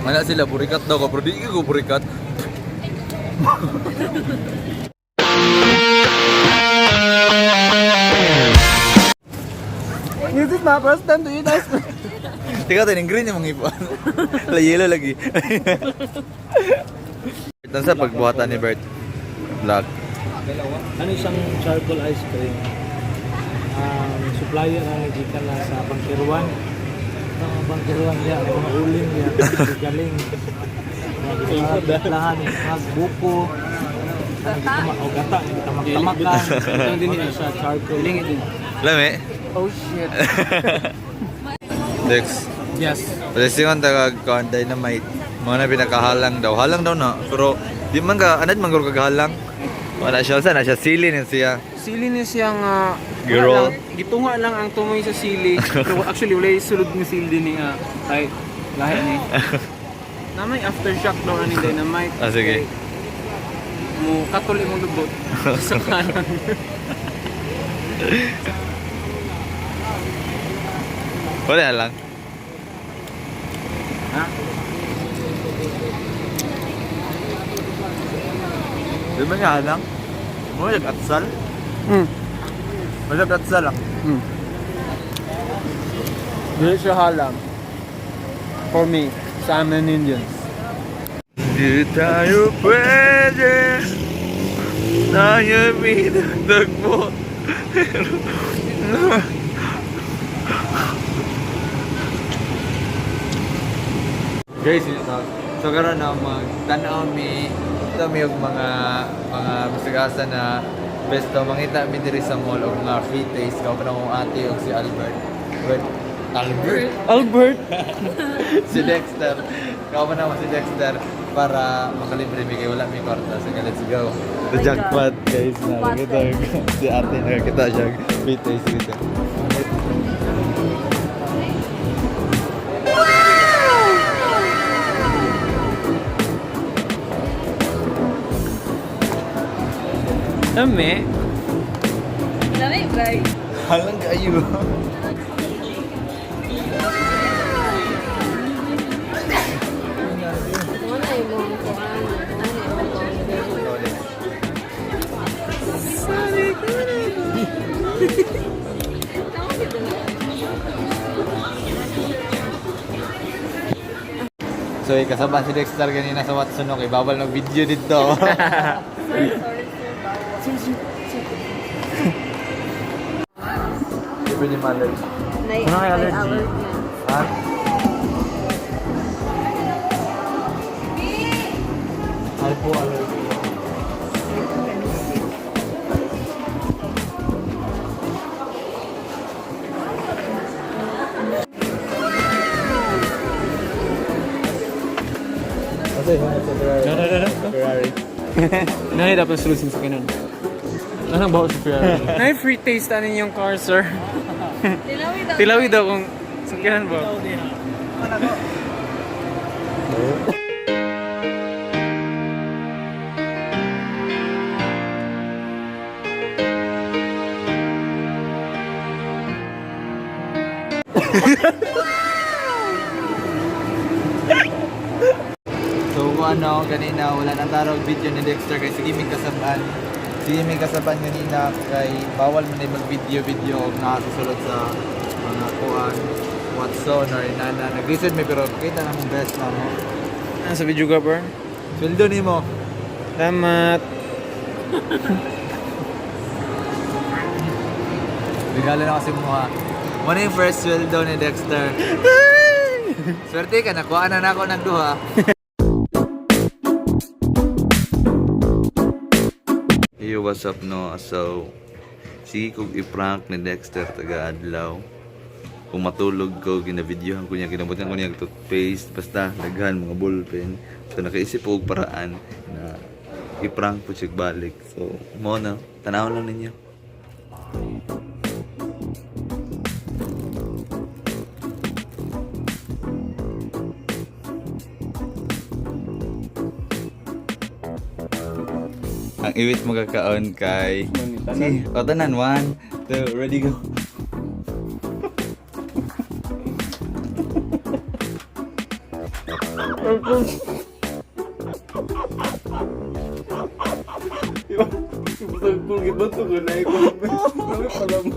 Wala sila burikat daw ko pero di ko burikat. This is my first time to eat ice cream. Teka tayo, green yung mga ipuan. La yellow lagi. Sa pagbuhatan ni Bert. Black. Ano isang charcoal ice cream? Supplier ang gikan na sa Bangkirwan. Ang Bangkirwan niya, ang mga uling niya, galing. Mga lahan, mga buko. O gata, tamak-tamakan. Ano sa charcoal. Lami. Oh shit. Dex. Yes. Blessingon tagag kuan dynamite. Mga na pinakahalang daw. Halang daw na. Pero di man ka anad man guro kaghalang. Wala siya sa na siya sili ni siya. Sili ni siya nga Girl. wala lang, gitunga lang ang tumoy sa sili. Pero actually wala yung sulod ng sili ni nga ay lahi ni. Namay aftershock daw ani dynamite. Ah, sige. Kay mo katol imong lubot sa kanan. Wala lang. Ha? Di man ka halang? Mo atsal? Mo atsal lang. Dili siya halang. For me, sa amin Indians. Di tayo pwede. Tayo pinagdagpo. Guys, so karon na magtan-aw mi ito mi og mga masagasa na besto mangita mi diri sa mall og mga free taste kao pa akong ate og si Albert. Albert. Albert. Albert! Si Dexter. Kao pa naman si Dexter para makalibre mi kay wala mi kwarta. So let's go. The jackpot guys na nakita si ate, nakakita siya free taste dito. Dami. Dami, bye. Halang kayo. Wala yung mga kuhan. Wala yung mga So, kasama si Dexter kanina sa Watson, okay, bawal mag-video dito. Sir, sorry, sir. Bawal. Libre ni Mallory. Ano kay allergy? Ha? Ay po, allergy. Kasi, Ferrari. No, no, no. Ferrari. Nanay dapat sulod sa kanan. Anong bawa sa Ferrari? Nay free taste ano yung car, sir. Tilawi daw. Tilawi daw kung sa kanan ba. So kung ano, kanina wala nang tarog video ni Dexter kay sige may kasabaan. Sige may kasabaan kanina kay bawal man ay mag-video-video og nakasusulod sa mga kuan Watson or inana. Nag-research may pero kita na mong best na mo. Ano sa videographer? Sweldo nimo. Salamat. Regalo na kasi mo ha. Muna yung first sweldo ni Dexter. Swerte ka, nakuha na nako ng duha. Yo, what's up, no? So, sige kog i-prank ni Dexter taga Adlaw. Kung matulog ko, ginavideohan ko niya, kinabutan ko niya og toothpaste, basta daghan mga ballpen. So, nakaisip ko og paraan na i-prank po siya balik. So, mo na, tanaw lang ninyo. Ang iwit mo kakaon kay... Si, o tanan, one, two, ready, go. Bato ko na ikaw. Pala mo.